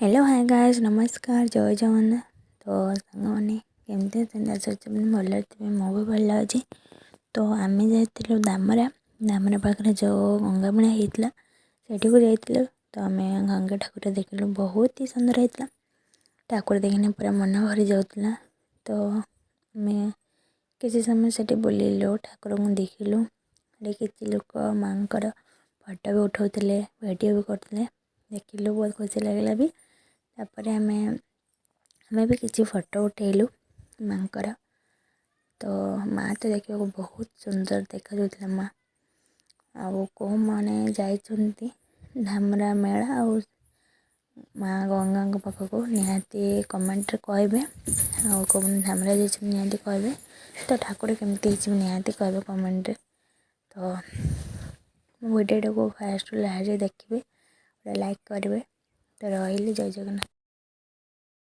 Hello, ହାଏ ଗାଏଜ୍, ନମସ୍କାର, ଜୟ ଜଗନ୍ନାଥ। ତ ସାଙ୍ଗମାନେ, କେମିତି ଅଛନ୍ତି? ଆଶା କରୁଛି ଆପଣ ଭଲରେ ଥିବେ। ମୁଁ ବି ଭଲ ଅଛି। ତ ଆମେ ଯାଇଥିଲୁ ଧାମରା। ଧାମରା ପାଖରେ ଯେଉଁ ଗଙ୍ଗା ମେଳା ହେଇଥିଲା, ସେଇଠିକୁ ଯାଇଥିଲୁ। ତ ଆମେ ଗଙ୍ଗା ଠାକୁର ଦେଖିଲୁ, ବହୁତ ହି ସୁନ୍ଦର ହେଇଥିଲା। ଠାକୁର ଦେଖିନି ପୁରା ମନ ଭରି ଯାଉଥିଲା। ତ ଆମେ କିଛି ସମୟ ସେଠି ବୁଲିଲୁ, ଠାକୁରଙ୍କୁ ଦେଖିଲୁ। ସେଠି କିଛି ଲୋକ ମାଆଙ୍କର ଫଟୋ ବି ଉଠାଉଥିଲେ, ଭିଡ଼ିଓ ବି କରୁଥିଲେ। ଦେଖିଲୁ, ବହୁତ ଖୁସି ଲାଗିଲା ବି। ତାପରେ ଆମେ ବି କିଛି ଫଟୋ ଉଠେଇଲୁ ମାଆଙ୍କର। ତ ମାଆ ତ ଦେଖିବାକୁ ବହୁତ ସୁନ୍ଦର ଦେଖାଯାଉଥିଲା ମା'। ଆଉ କେଉଁମାନେ ଯାଇଛନ୍ତି ଧାମରା ମେଳା ଆଉ ମା' ଗଙ୍ଗାଙ୍କ ପାଖକୁ, ନିହାତି କମେଣ୍ଟରେ କହିବେ। ଆଉ କେଉଁମାନେ ଧାମରା ଯାଇଛନ୍ତି, ନିହାତି କହିବେ। ତ ଠାକୁର କେମିତି ହେଇଛି, ନିହାତି କହିବେ କମେଣ୍ଟରେ। ତ ମୋ ଭିଡ଼ିଓଟାକୁ ଫାଷ୍ଟରୁ ଲାଷ୍ଟ ଦେଖିବେ, ଗୋଟେ ଲାଇକ୍ କରିବେ। ତ ରହିଲି, ଜୟ ଜଗନ୍ନାଥ।